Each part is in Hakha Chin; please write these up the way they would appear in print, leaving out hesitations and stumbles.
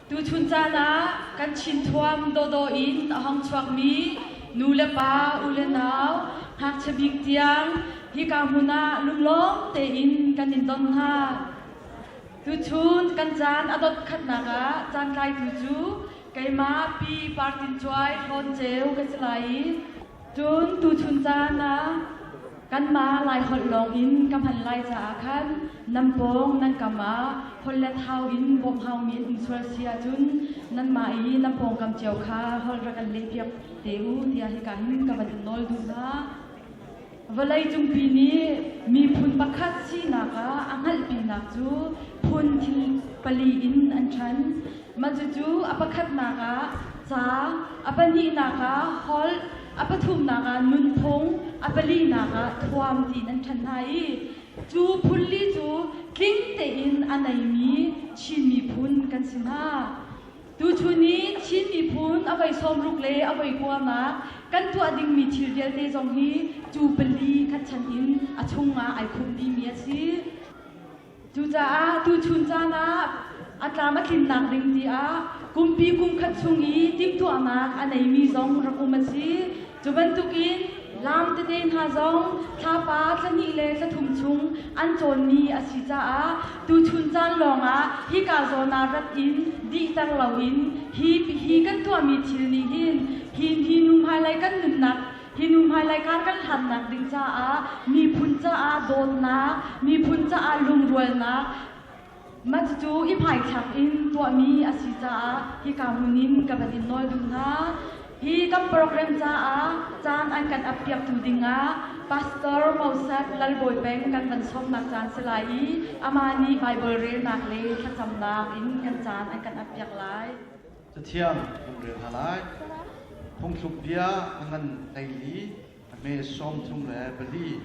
Tuchun caan ah kan Chin thuam dawhdawh in a hong chuakmi nu le pa, u le nau, ngakchia bik tiang hika hmun ah lunglawm tein kan in don hna. Tuchun kan caan a dot khatnak ah caan tlaitu cu keimah Pi Partin Cuai Hlawn Ceu ka si lai i Cun tuchun caan ah kanmah Laiholh lawngin ka hman lai caah khan nan pawng nan kam ah holh le thau in bawmh haumi an um sual si ahcun nanmah i nan pawngkam cio kha holh rak kan lehpiak te u tiah hika hin ka van in nawl duh hna. Vawlei cungpi nih miphun pakhat sinak ah a hngalhpinak cu phun thil pali in an ṭhan. Mah cucu a pakhatnak ah ca, a pahnihnak ah holh, a pathumnak ah nunphung, a palinak ah thuam tiin an ṭhen hna i cu phunli cu tling tein a neimi Chin miphun kan si hna. Tuchun i Chin miphun a voi 60 le a voi kuanak kan tuah dingmi thil vialte zong hi cu pali khat chan in a chungah ai khumh dihmi a si. Cucaah tuchun caan ah a tlam a tlinnak ding tiah kumpi kum khat chung i timhtuahnak a neimi zong rak um a si. Cu bantukin laam tete hna zong thlapa thlahnih le thlathum chung an cawnmi a si caah tuchun caan lawngah hika zawn ah rat in dihter loin hi hi kan tuahmi thil nih hin hi hi nu hmailei kan nunnak Hi nu hmailei kar kan hlannak ding caah miphun caah dawtnak, miphun caah lungrualnak, mah cucu i hmaithlak in tuahmi a si caah hika hmun in ka van in nawl duh hna. Hi kan program caah caan an kan appiaktu dingah Pastor Moses Lalbawi Peng kan van sawmnak caan si lai i amah nih Bible relnak le thlacamnak in kan caan an kan appiak lai. Cathiang kan rel hna lai. Phungthluk bia a ngan 14, a hme 34.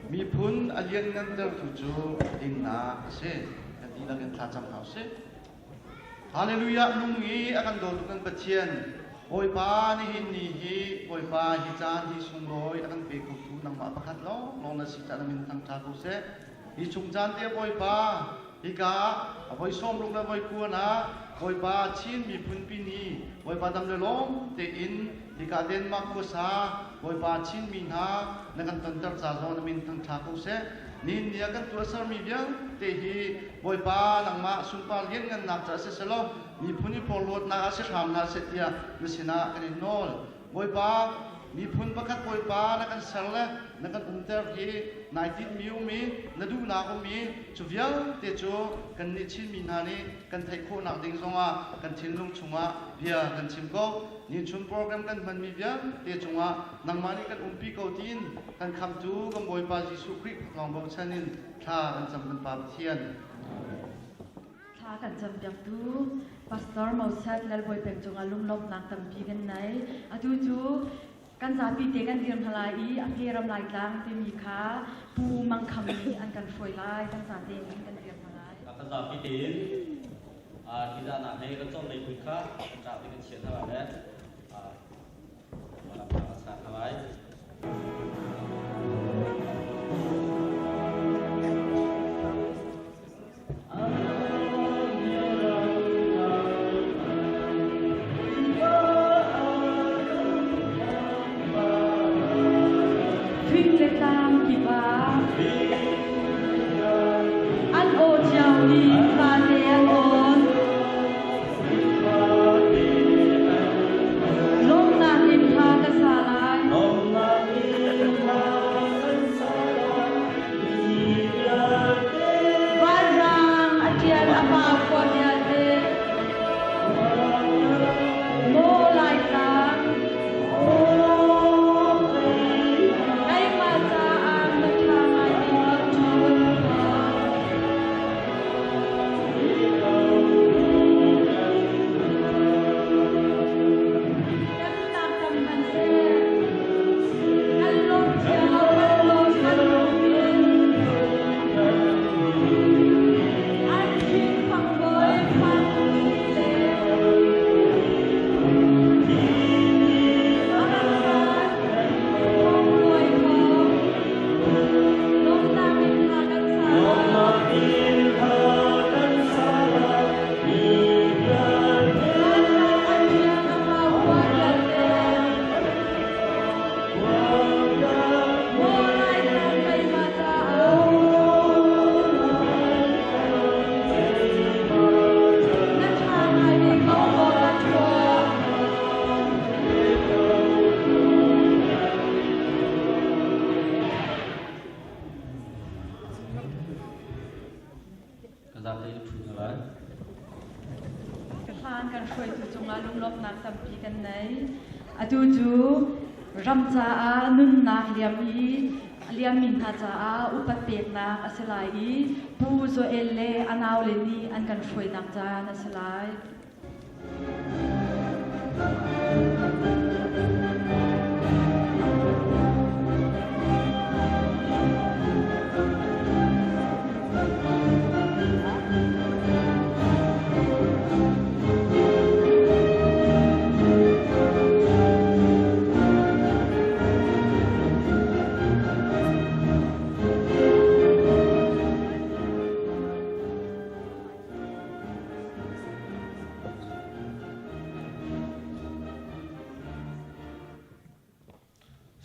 Miphun a lianngantertu cu dinnak a si. Kan dihlak in thlacam hna usih. Hallelujah nung i a kan dawtu kan Pathian Bawipa nihin ni hi Bawipa hi caan hi sunglawi a kan pe khotu nangmah pakhat lawng lawng na si caah na min thangṭha ko seh. Hi chung caan te Bawipa Hika ah voi 60 le voi kuan ah Bawipa Chin miphun pi ni Bawipa dam le lawm tein hika Denmark khuasa Bawipa Chin mi hna na kan tonter ca zong na min thangṭha ko seh. Nihin ni ah kan tuahsermi vialte hi Bawipa nangmah sunpar lianngannak caah siselaw miphun i porhlawtnak ah si hram hna seh tiah na sinah kan in nawl. Bawipa, miphun pakhat Bawipa na kan ser le na kan umter hi nai tinhmi um i na duhnak um i cu vialte cu kannih Chinmi hna nih kan theih khawhnak ding zongah kan thinlung chungah bia kan chim ko. Nichun program kan hmanmi vialte cungah nangmah nih kan umpi ko tiin kan khamtu kan Bawipa Jesuh Khrih lawng bochan in thla kan cam kan Pa Pathian. Thla kan campiaktu Pastor Moses Lalbawi Peng cungah lunglawmhnak tampi kan nei. Atu cu kan zapi te kan dir hna lai i a hme ram Laitlang timi kha Pu Mang Kham nih an kan hruai lai. Kan zate in kan dir hna lai. Kan zapi tein hi zahnak he kan cawm lei kha kan ṭah te kan chiah hna lai le kan sa hna lai. Fing le tlang kip ah an aw cio i fate an awn. Lawmhnak in hla ka sa lai. an kan hruaitu cungah lunglawmhnak tampi kan nei. Atu cu ram caah nunnak liam i a liammi hna caah upat peknak a si lai i Pu Joel le a naule nih an kan hruainak caan a si lai.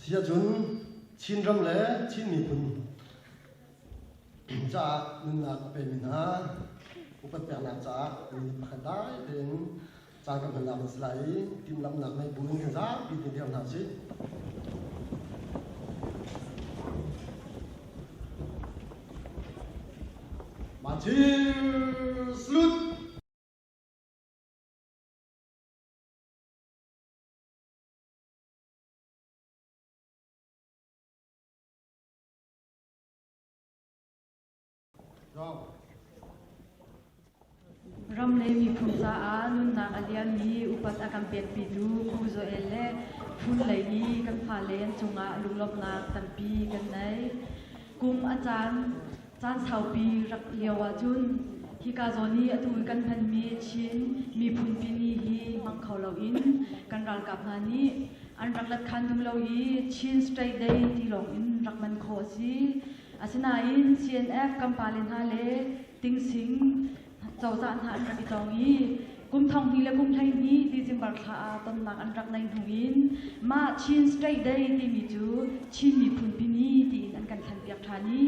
Siahcun Chinram le Chin miphun caah nunnak a pemi hna upat peknak caah ni pakhat dai tein caan kan hmannak a si lai i timhlamhnak nei buin kan zapi te dir hna usih. Martyr salute! Ram le miphun caah nunnak a liammi upat a kan pekpitu Pu Joel le phun lei i kan fale an cungah lunglawmhnak tampi kan nei. Kum a caan caan saupi rak lio ahcun hika zawn i atu kan hmanmi Chin miphun pini hi hmang kho loin kan ralkap hna nih an rak let khan tung lo i Chin State Day ti lawng in rak man khawh a si. Asinain CNF kan pale hna le Tingsing cozah hna an rak i tong i kum thong hnih le kum 12 December thla ah tonnak an rak nei hnu in mah Chin State Day timi cu Chin miphun pini tiin an kan thlenpiak ṭhan i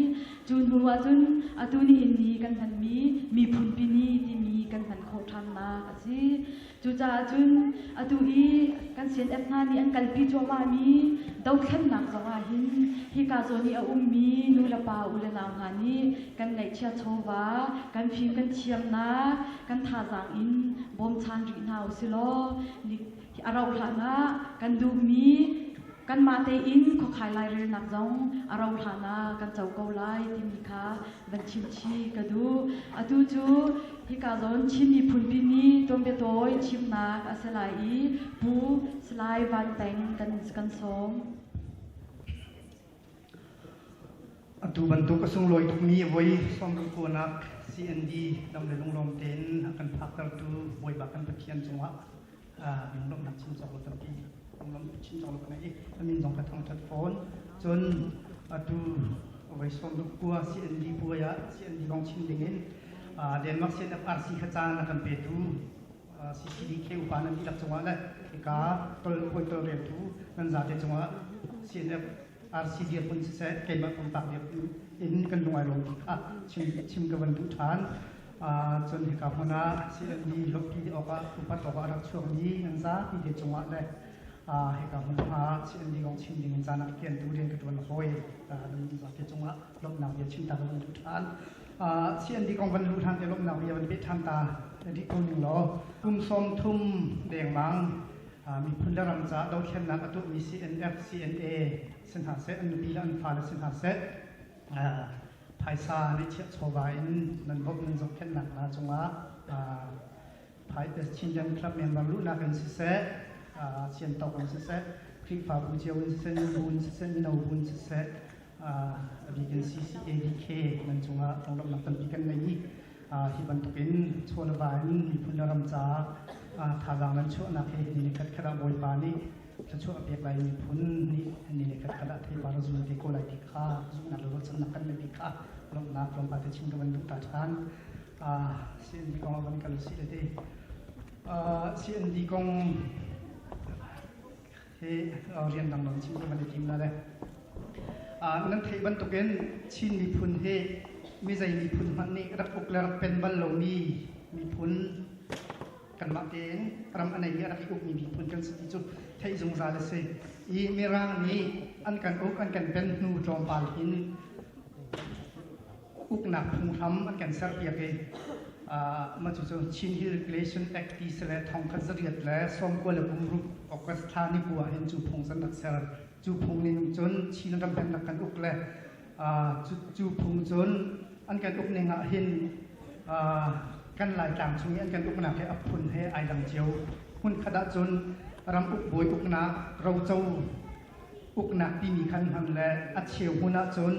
cu hnu ahcun atu nihin ni kan hmanmi miphun pini timi kan hman khawh ṭhannak a si. Cucaah cun atu i kan CNF hna nih an kalpi cuahmahmi dothlennak zongah hin hika zawn i a ummi nu le pa u le nau hna nih kan ngeihchia chawva, kan fim kan thiamnak, kan thazaang in bawmchan rih hna usih law a rauh hlan ah kan duhmi kanmah tein khuakhai lairelnak zong a rauh hlan ah kan co ko lai timi kha van chim chih ka duh. Atu cu hika zawn Chin miphunpi nih tuanbiatawi chimnak a si lai i Pu Salai Van Peng kan sawm. Atu bantuk a sunglawi tukmi voi sawmruk kuanak CND dam le lunglawm tein a kan phaktertu Bawipa kan Pathian cungah lunglawmhnak chim cawk lo tampi lunglawmh chim cawk lo ka ngei i a min zong ka thangṭhat fawn. Cun atu voi 19 CND puai ah CND kong chim dingin Denmark CNFRC kha caan a kan petu CCDK upa nan dihlak cungah le hika tol puai tolreltu nan zate cungah CNFRC dirhmun siseh keimah pumpak dirhmun in kan lung ai lawm ti kha chim ka van duh ṭhan. Cun hika hmun ah CND lawmhpi awkah upat awkah a rak chuakmi nan zapi te cungah le hika hmun ah CND kong chim ding in caan a kiantu rian ka ṭuan hawi nan zapi cungah lawmhnak bia chim ta ka van duh ṭhan. CND kong van luh hlan te lawmhnak bia van peh ṭhan ta rih ko ning law kum 30 dengmang miphun le ram caah dothlennak a tuahmi CNF, CNA si hna seh, an nupi le an fale si hna seh, phaisa ngeihchiah chawva in nan bawmh nan zohkhenhnak hna cungah Chinland Club member luhnak in siseh, siantawk in siseh, Khrihfabu cio in siseh, nubu in siseh, mino bu in siseh, a bik in CCADK nan cungah conglawmhnak tampi kan ngei i hi bantukin chaw le va in miphun le ram caah thazaang nan chuahnak hi ni le khat khat ah Bawipa nih thluachuah a pek lai miphun nih ni le khat khat ah theipar a zul te ko lai ti kha zumhnak le ruahchannak kan neih ti kha lawmhnak tlawmpal te chim ka van duh ta ṭhan. CND kong ah van kal usih le ti. CND kong hi rian dang dang chim ka van i tim la le. Nan theih bantukin Chin miphun hi mizei miphun hmanh nih rak uk le rak pen bal lomi miphun kanmah tein ram a nei i a rak i ukmi miphun kan si ti cu theih zungzal a si. I Mirang nih an kan uk an kan pen hnu tlawmpal hin uknak phunghram an kan serpiak i Mah cucu Chin Hill Regulation Act ti si le 1929 August thla ni kua hin cu phung cun rak ser. Cu phung ning cun Chin ram rak kan uk le cu phung cun an kan uk ning ah hin kan Laitlang chung i an kan uknak he a phun he ai dang cio. Hmun khat ahcun ram uk bawi uknak roco uknak timi khan hman le a cheu hmun ahcun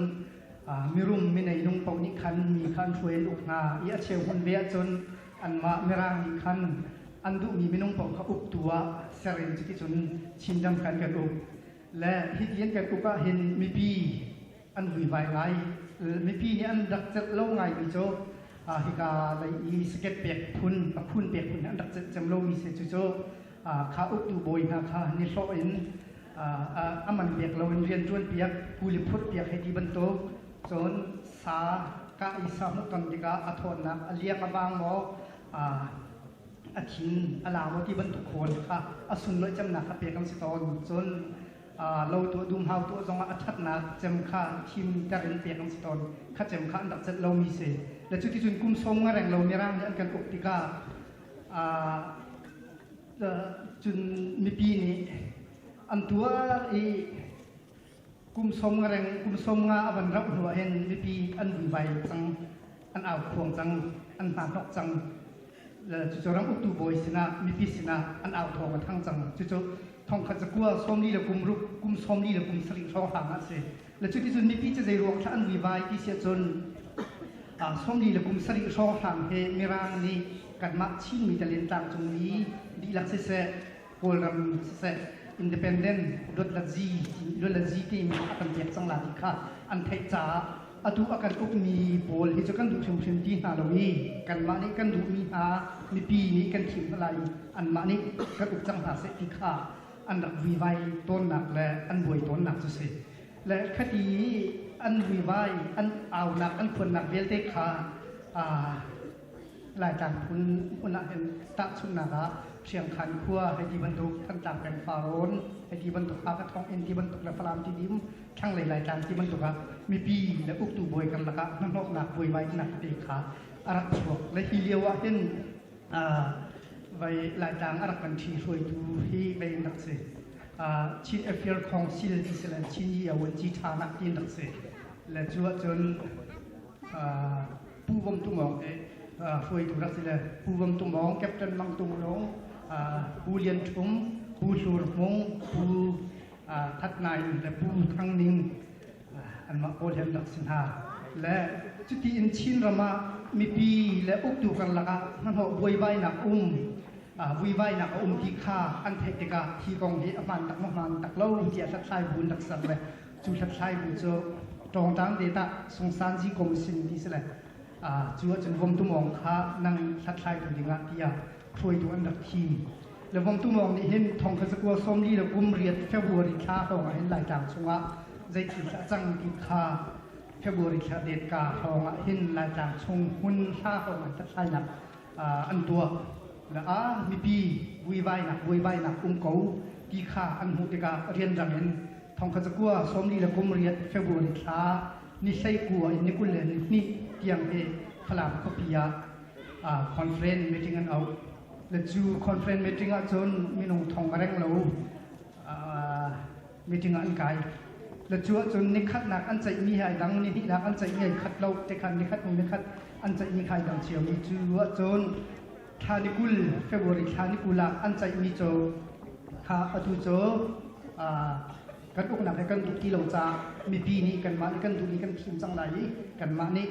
mirum minei nung paoh nih khan mi kha an hruai an uk hna i a cheu hmun ve ahcun anmah Mirang nih khan an duhmi minung paoh kha uktu ah ser in cuticun Chinram khan kan uk. Le hiti an kan uk ah hin mipi an vuivai ngai. Mipi nih an rak celh lo ngaimi cu hika lei i saket pek phun, a phun pek phun an rak celh cem lomi si. Cucu kha uktu bawi hna kha nihlawh in a man pek loin rian ṭuan piak, kuli phurh piak hei ti bantuk, cun sa kah i sa hmuh ton tikah a thawtnak a liang a vang maw, a thin a la maw ti bantuk khawn kha a sunlawih cemnak kha pek an si tawn. Cun lo tuah dumhau tuah zongah a ṭhatnak cem kha thimter in pek an si tawn. Kha cem kha an rak celh lomi si. Le cuticun kum sawm nga reng lo Mirang nih an kan uk tikah cun mipi nih an tuar i kum sawm nga reng kum sawm nga a van rauh hnu ah hin mipi an vuivai cang, an au khuang cang, an hna hnok cang. Cucu ram uktu bawi sinah mipi sinah an au thawng a thang cang. Cucu 1946 kum 47 hrawng hrang ah a si. Le cuticun mipi cu zei ruang thla an vuivai ti si ahcun 47 hrawnghrang he Mirang nih kanmah Chinmi talin tlangcungmi dihlak siseh, Kawlram siseh, independent luatlazi luatlazi timi a kan pek cang la ti kha an theih caah atu a kan ukmi pawl hi cu kan duh hrimhrim ti hna lo i kanmah nih kan duhmi hna mipi nih kan thim hna lai i anmah nih kan uk cang hna seh ti kha an rak vuivai tawnnak le an buai tawnnak cu si. Le khati i an vuivai an aunak an khuannak vialte kha Laitlang phun hmun ah hin tahchunhnak ah Hriangkhan khua hei ti bantuk, Thantlang peng Farrawn hei ti bantuk, Hakha thonginn ti bantuk le Falam Tidim thlanglei Laitlang ti bantuk ah mipi le uktu bawi karlak ah hnahnawknak buaibainak tete kha a rak chuak. Le hi lio ah hin vai Laitlang a rak kan ṭhi hruaitu hi vei in rak si. Chin Affair Council ti si le Chin Yi Awanci ṭhanak ti in rak si. Le cu ahcun Pu Vom Tum Aung hi hruaitu rak si le Pu Vom Tum Aung, Captain Mang Tung Lung, Pu Lian Ṭhum, Pu Hlur Hmung, Pu That Naing le Pu Thang Ning anmah pawl hi an rak si hna. Le cuti in Chin ram ah mipi le uktu karlak ah hnahnawh buaibainak um vuivainak a um ti kha an theih tikah hi kong hi a hmaan tak maw hmaan tak lo tiah hlathlai bu in rak ser le cu hlathlai bu cu tawngtang te tah sungsanzi commission ti si le cu ahcun vomtumawng kha nang hlathlai tu dingah tiah hruaitu an rak thim. Le vomtumawng nih hin 1948 February thla hrawng ah hin Laitlang chungah zeithil a cang ti kha February thla det ka hrawng ah hin Laitlang chung hmun hla hrawng ah hlathlainak an tuah. Le a mipi vuivainak buaibainak um ko ti kha an hmuh tikah rianrang in 1948 February thla ni 19 in ni 22 tiang hi Falam khuapi ah conference meeting an auh. Le cu conference meeting ahcun minung thong a reng lo meeting ah an kai. Le cu ahcun nikhatnak an ceihmi he ai dang, nihnihnak an ceihmi ai khat lo te khan nikhat hnu nikhat an ceihmi kha ai dang ciomi. Cu ahcun thla ni 20 February thla ni 20 ah an ceihmi cu kha atu cu kan uknak he kan duh ti lo caah mipi nih kanmah nih kan duhmi kan thim cang lai i kanmah nih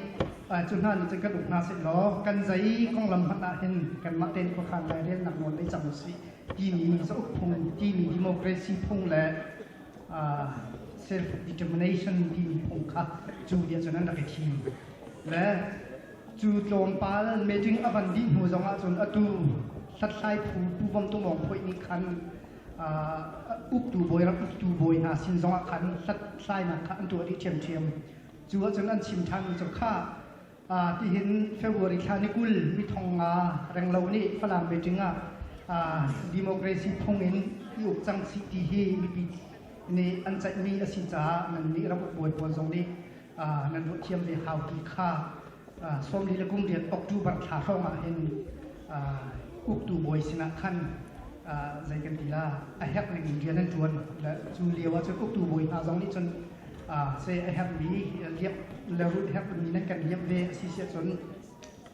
cu hna nih cun kan uk hna seh law kan zei konglam hmanh ah hin kanmah tein khuakhan lairelnak nawl nei cang usih timi zauk phung timi democracy phung le self determination timi phung kha cu dia cun an rak i thim. Le cu tlawmpal meeting a van dih hnu zong ah cun atu hlathlai phu Pu Vom Tum Aung Phoih nih khan uktu bawi ram uktu bawi hna sin zongah khan hlathlainak kha an tuah dih ṭhiamṭhiam. Cu ahcun an chim ṭhanmi cu kha tihin February thla ni 20 mi thong nga renglo nih Falam meeting ah democracy phung in i uk cang sih ti hi mipi nih an ceihmi a si caah nan nih ram uk bawi pawl zong nih nan ruah thiam ve hau ti kha. 28 October thla hrawng ah hin uktu bawi sinah khan zei kan ti la a herh ning in rian an ṭuan. Cu lio ah cun uktu bawi hna zong nih cun se a herhmi liap le rut herhmi nan kan liap ve a si siah cun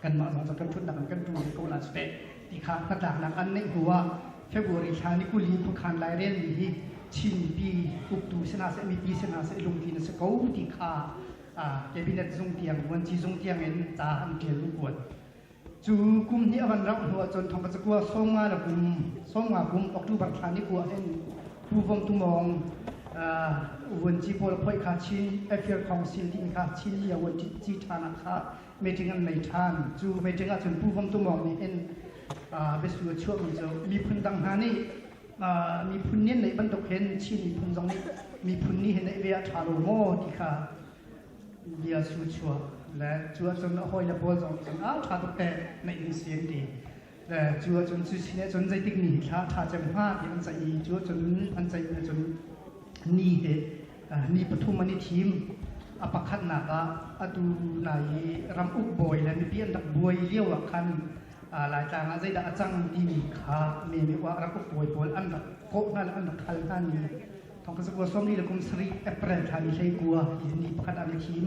kanmah zong cu kan ṭhutnak in kan ṭu ve ko la cu teh ti kha hnatlaknak an neih hnu ah February thla ni 20 khuakhan lairelmi hi Chin mipi uktu si hna seh, mipi si hna seh, lungtlin a si ko ti kha cabinet zung tiang, vuanci zung tiang in ca an ṭial an kuat. Cu kum hnih a van rauh hnu ahcun thongka cakua 50 le kum 50 kum October thla ni kua hin Pu Vom Tu Mawng vuanci pawl phoih kha Chin Affair Council timi kha Chin Lia vuanci ṭhan ah kha meeting an nei ṭhan. Cu meeting ahcun Pu Vom Tu Mawng nih hin biasu a chuahmi cu miphun dang hna nih miphun nih an neih bantuk hin Chin miphun zong nih miphun nih hin neih ve ah ṭha lo maw ti kha bia su chuah le cu ahcun a hawile pawl zong nih cun a ṭha tuk te neih ding si an ti. Le cu ahcun cu sin ahcun zeitik ni thla ṭha cem hnga ti an ceih i cu ahcun an ceih ahcun ni he ni pathum an i thim. A pakhatnak ah atu nai i ram uk bawi le mipi an rak buai lio ah khan Laitlang ah zeidah a cang timi kha me me rak uk bawi pawl an rak kawh hna le an rak hal hna ni thong ka zakua 47 April thla ni 19 hi ni pakhat an i thim.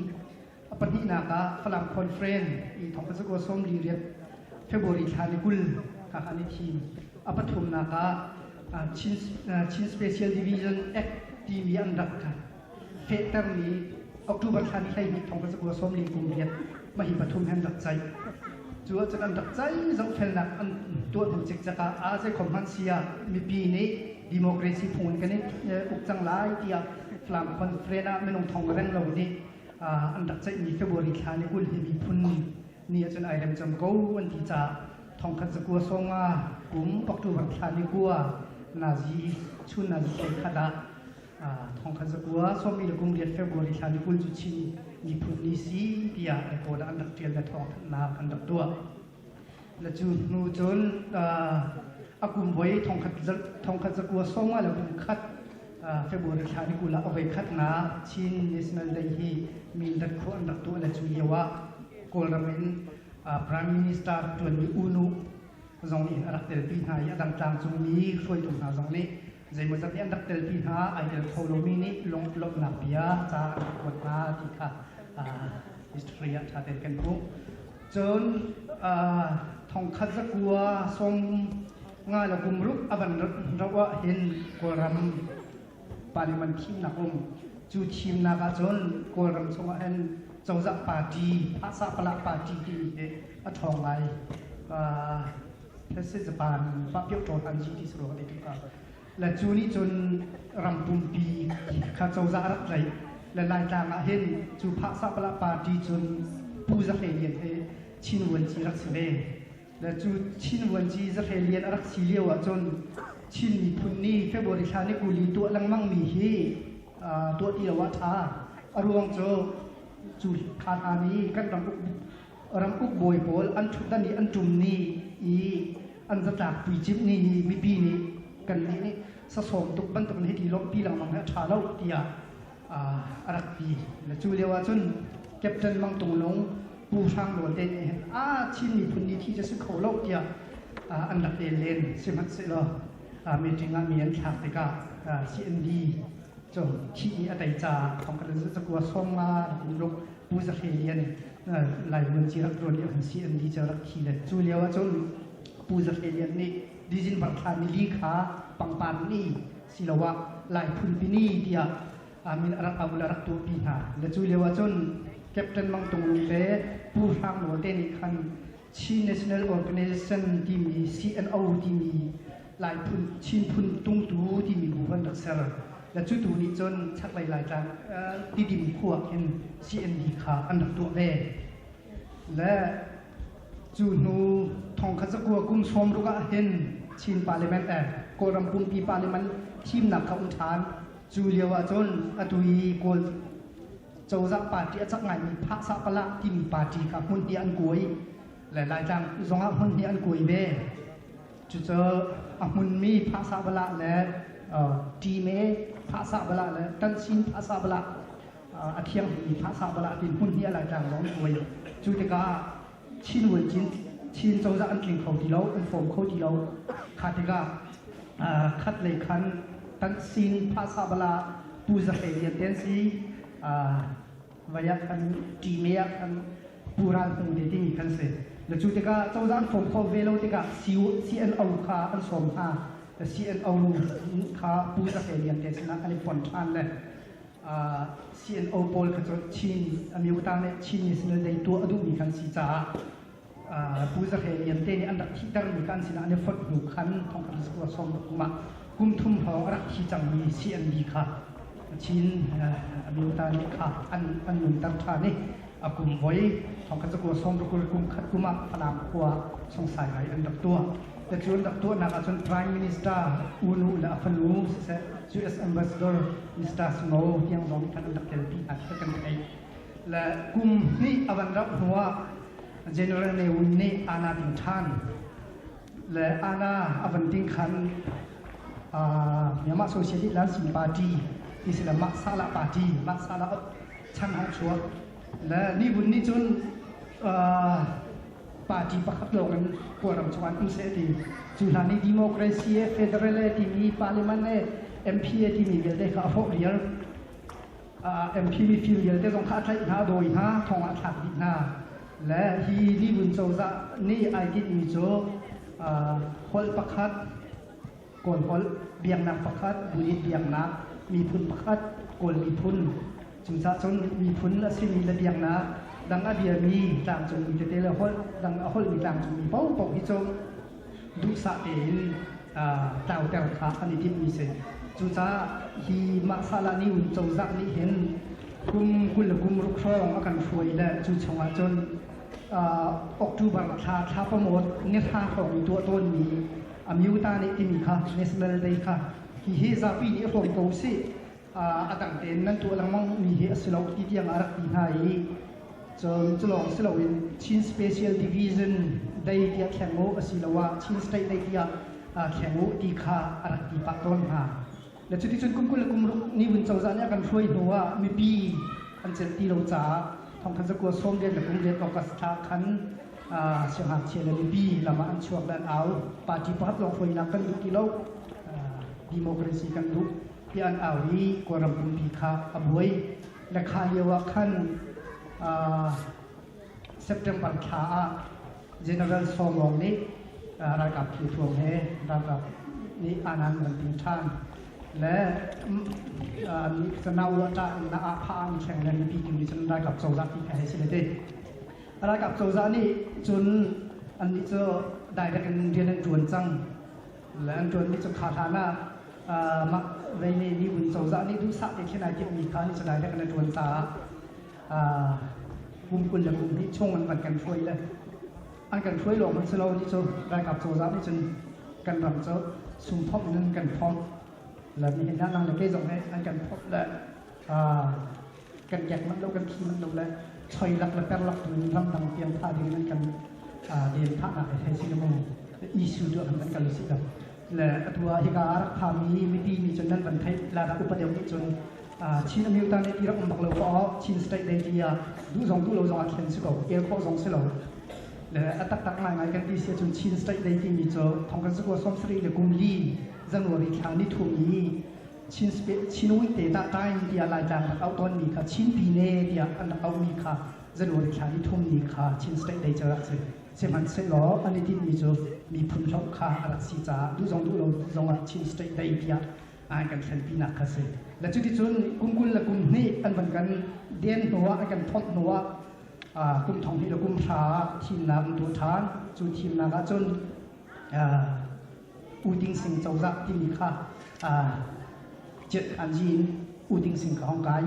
A pahnihnak ah Falam Conference i thong ka zakua 48 February thla ni 20 kha an i thim. A pathumnak ah Chin Special Division Act timi an rak fehtermi October thla ni 12 thong ka zakua 48 mah hi pathum hen rak caih. Cu ahcun an rak caih zohfelnak an tuah hnu cikcek ah a zeikhom hmanh si ah mipi nih democracy phung in kan i uk cang lai tiah Falam Conference ah minung thong reng lo nih an rak ceihmi February thla ni 20 hi miphun ni ahcun ai rem cang ko an ti caah 1950 kum October thla ni 9 nazi chun nazi hlei khat ah 1948 February thla ni 20 cu Chin miphun ni si tiah record ah an rak ṭial le thawngthanhnak an rak tuah. Le cu hnu cun a kum voi 1951 February thla ni 20 ah a voi khatnak Chin National Day hi Mindat khua an rak tuah le cu lio ah Kawlram in Prime Minister ṭuanmi U Nu zong nih a rak telpi hna i a dang tlangcungmi hruaitu hna zong nih zeimawzat nih an rak telpi hna. Ai tel kho lomi nih lawmhnak bia ca an rak kuat hna ti kha history ah ṭha tein kan hmuh. Cun 1956 a van rauh ah hin Kawlram parliament thimnak um. Cu thimnak ah cun Kawlram chungah hin cozah party Phahsahpalah party timi hi a ṭhawng ngai. Japan le cu nih cun ram pumpi kha cozah rak tlaih le Laitlang ah hin cu Phahsahpalah party cun Pu Za Hre Lian he Chin Vuanci rak si ve. Le cu Chin Vuanci Za Hre Lian a rak si lio ah cun Chin miphun nih February thla ni 20 tuah lengmang mi hi tuah ti lo ah ṭha. A ruang cu cu kha hna nih kan ram uk ramuk bawi pawl an ṭhutdan i an ṭum ni i an zatlak puicimh ni i mipi nih kannih nih sasawm tuk bantuk in hiti lawmhpi lengmang hi a ṭha lo tiah a rak ti. Le cu lio ah cun Captain Mang Tung Lung Pu Hrang Nawl te nih hin a Chin miphun ni thi cu si kho lo tiah an rak el len. Sihmanhsehlaw meeting ah mi an thlak tikah CND cu thih nih a tei caah 1956 Pu Za Hre Lian Lai Vuanci rak ṭuan lio hin CND cu rak thi le cu lio ah cun Pu Za Hre Lian nih December thla nili kha pangpar ni siloah Lai phunpi ni tiah min a rak au le rak tuahpi hna. Le cu lio ah cun Captain Mang Tung Lung le Pu Hrang Nawl te nih khan Chin National Organization timi CNO timi Lai phun Chin phun tungtu timi bu an rak ser. Le cu tu nih cun chaklei Laitlang Tidim khua khin CND kha an rak tuah ve. Le cu hnu 1960 ah hin Chin Parliament Kawlram pumpi parliament thimnak kha um ṭhan. Cu lio ah cun atu i Kawl cozah party a cak ngaimi Phahsahpalah timi party kha hmun hi an kuai. Le Laitlang zongah hmun hi an kuai ve. Cucu a hmunmi Phahsahbalah le Ṭime Phahsahbalah le Tansin Phahsahbalah. A thianghlimmi phahsah bala tin hmun hi a Laitlang zong an kuai. Cu tikah Chin Vuancin Chin cozah an tling kho ti lo, an fawm kho ti lo. Kha tikah khat lei khan Tansin phahsah bala Pu Za Hlei Lian te an si. Vai ah khan ṭime ah khan Pu Ral Hmung te timi khan si. Na cu tikah cozah an fawm kho ve lo tikah CNO kha an sawm hna. CNO kha Pu Za Hlei Lian te sinah an i fon ṭhan le CNO pawl kha cu Chin Amyota nih Chin National Day tuah a duhmi khan si caah Pu Za Hre Lian te nih an rak thihtermi kha an sinah an i fonh hnu khan thongkhat le zakua sawm kum ah kum thum hrawng a rak thi cangmi CND kha Chin Amyota nih kha an an nunter ṭhan i a kum voi thongkhat zakua sawm ruk kum khat kum ah Falam khua sungsai ngai an rak tuah. Cu an rak tuahnak ahcun Prime Minister U Nu le a fanu siseh US Ambassador Mr. Snow tiang zong nih khan an rak telpi hna khi kan theih. Le kum hnih a van rauh hnuah General Ne Win nih Anna ding ṭhan. Le Anna a van ding khan Myanmar Socialist Lansing Party ti si le Mah Sahlah Party Mah Sahlah chan hong chuak. Le Ni Vun nih cun party pakhat lawng in Kawlram chungah um seh ti cu hlan i democracy e federal e timi parliament e MP e timi vialte kha a hrawh viar. MP mifim vialte zong kha a tlaih hna, dawi hna, thong ah a thlak dih hna. Le hi Nivun cozah nih ai tinhmi cu holh pakhat, Kawl holh, biaknak pakhat, Buddhist biaknak, miphun pakhat, Kawl miphun. Cucaah cun miphun a simi le biaknak dang a biami tlangcungmi tete le holh dang a holhmi tlangcungmi paohpaoh hi cu duhsah tein tlauter kha an i timhmi si. Cucaah hi mah sahlah nih cozah nih hin kum 20 le kum ruk hrawng a kan hruai le cu chungah cun October thla thla pamawt ni hra hrawng i tuah tawnmi Amyuta nih timi kha National Day kha hihi zapi nih hrawm ko usih, a dang tein nan tuah lengmang mi hi a si lo ti tiang a rak ti hna i cun culawng si loin Chin Special Division Day tiah thleng u asiloah Chin State Day tiah thleng u ti kha a rak ti pah tawn hna. Le cuticun kum 20 le kum ruk ni vun cozah nih a kan hruai hnu ah mipi an celh ti lo caah thongkhat zakua sawm riat le kum riat August thla khan siangngakchia le mipi lam ah an chuak le an au. Party pakhat lawng hruainak kan duh ti lo, democracy kan duh tiah an au i Kawlram pumpi kha a buai. Le kha lio ah khan September thla ah General Saw Maung nih ralkap thilthuam he ralkap nih anan van ting ṭhan le na uah ṭah in na ah pha an thleng le mipi tu nih cun ralkap cozah ti kha hei si le ti. Ralkap cozah nih cun annih cu direct in rian an ṭuan cang le an ṭuanmi cu kha hlan ah mah vei nih miphun cozah nih duhsah te khin ai timhmi kha nih cu direct in a ṭuan caah kum 20 le kum hnih chung an van kan hruai le an kan hruai lawng hmanh si lo nih cu ralkap cozah nih cun kan ram cu sumphomh in kan phomh le nihin ah nang le kei zong he an kan phomh le kan kek manh lo, kan thi manh lo le choi lak le per lak tu in ramdang tiang pha ding in an kan den phahnak he si mu issue tu an kan si lo. Le atu ah hika rak phami mipi nih cun nan van theih la rak upa deuh nih cun Chin Amyota nih ti rak um bak lo ko. Chin State Day ti ah duh zong duh lo zong ah thlen si ko, el khawh zong si lo. Le a taktak ngai ngai kan ti si ahcun Chin State Day timi cu thong kan zakua 70 le kum li January thla ni thum i Chin Chin te dah time tiah Laitlang rak auh tawnmi kha Chin Pine tiah an rak auhmi kha January thla ni thum ni kha Chin State Day cu rak si. Sihmanhsehlaw an i tinhmi cu miphun hloh kha a rak si caah duh zong duh lo zong ah Chin State Day tiah an kan thlenpinak kha si. Le cuticun kum 20 le kum hnih an van kan den hnuah, an kan phomh hnuah kum thong hnih le kum hra ah thimnak an tuah ṭhan. Cu thimnak ah cun U Ding Sing cozah timi kha Ciat Khan Ji in U Ding Sing kha hong kai.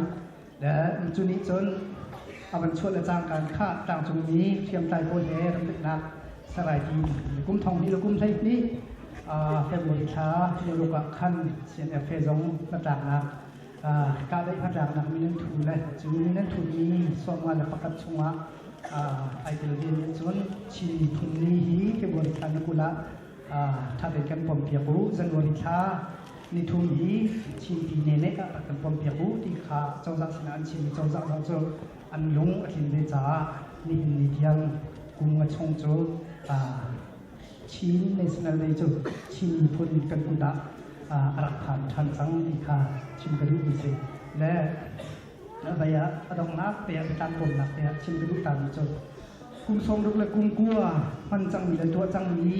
Le cu nih cun a van chuah le cangkaan kha tlangcungmi hriamtlai pawl he ramdaihnak sarai ti kum thong hnih le kum 12 February thla niluk ah khan CNF he zong hnatlaknak kahdaih hnatlaknak min an thu le cu min an thutmi 51 chungah ai tel ve nih cun Chin miphun ni hi February thla ni 20 ah ṭha tein kan pom piak u. January thla Nithum hi Chin Pine nih a rak kan pompiak u ti kha cozah sinah an chim i cozah zong cu an lung a tlin ve caah nihin ni tiang kum nga chung cu Chin National Day cu Chin miphun kan kut ah a rak phan ṭhan cang ti kha chim ka duhmi si. Le vei ah a donghnak te ah biatlang pawmnak te ah chim ka duh tami cu kum 60 le kum 9 hman cangmi le tuah cangmi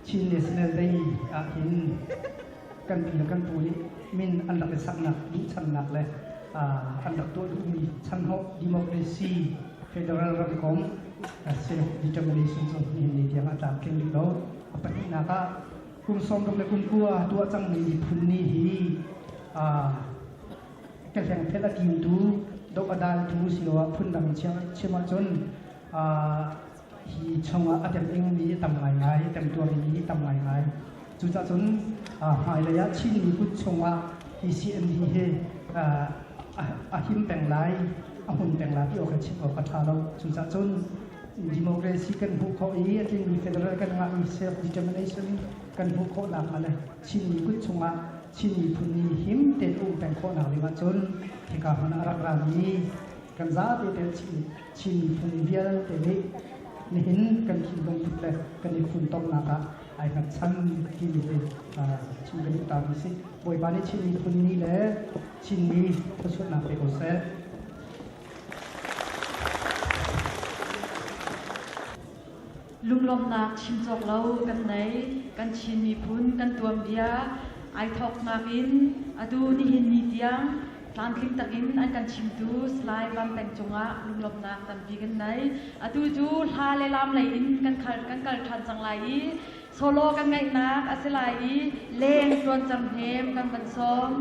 Chin National Day ah hin kan pi le kan pu nih min an rak i saknak duhchannak le an rak tuah duhmi chanhawh democracy federal ramkomh self determination cu nihin ni tiang a tlamtling rih lo. A pahnihnak ah kum 60 le kum 9 tuah cangmi miphun ni hi ka hlengphel a timtu doh a daltu siloah phundang chim ahcun hi chungah a temingmi a tam ngaingai, a temtuarmi a tam ngaingai. Cucaah cun hmailei ah Chinmi kut chungah hi CND hi a him peng lai, a hmun peng lai ti awk kan chim awk a ṭha lo. Cucaah cun democracy kan hmuh khawh i a tlingmi federal kan ngahmi self determination kan hmuh khawh nakhnga le Chinmi kut chungah Chin miphun nih him tein um peng khawh nak ding ahcun hika hmun ah a rak rami kan zapi te Chin miphun vialte nih nihin kan thinlung put le kan i funtomnak ah ai hngatchan timi hi chim ka duh ta mi si. Bawipa nih Chin miphun ni le Chinmi thluachuahnak pe ko seh. Lunglawmhnak chim cawk lo kan nei. Kan Chin miphun kan tuanbia ai thawknak in atu nihin ni tiang tlamtling takin an kan chimtu Salai Van Peng cungah lunglawmhnak tampi kan nei. Atu cu hla le lam lei in kan kal kan kal ṭhan cang lai i solo kan ngaihnak a si lai i leng tuan cang hnem kan van sawm.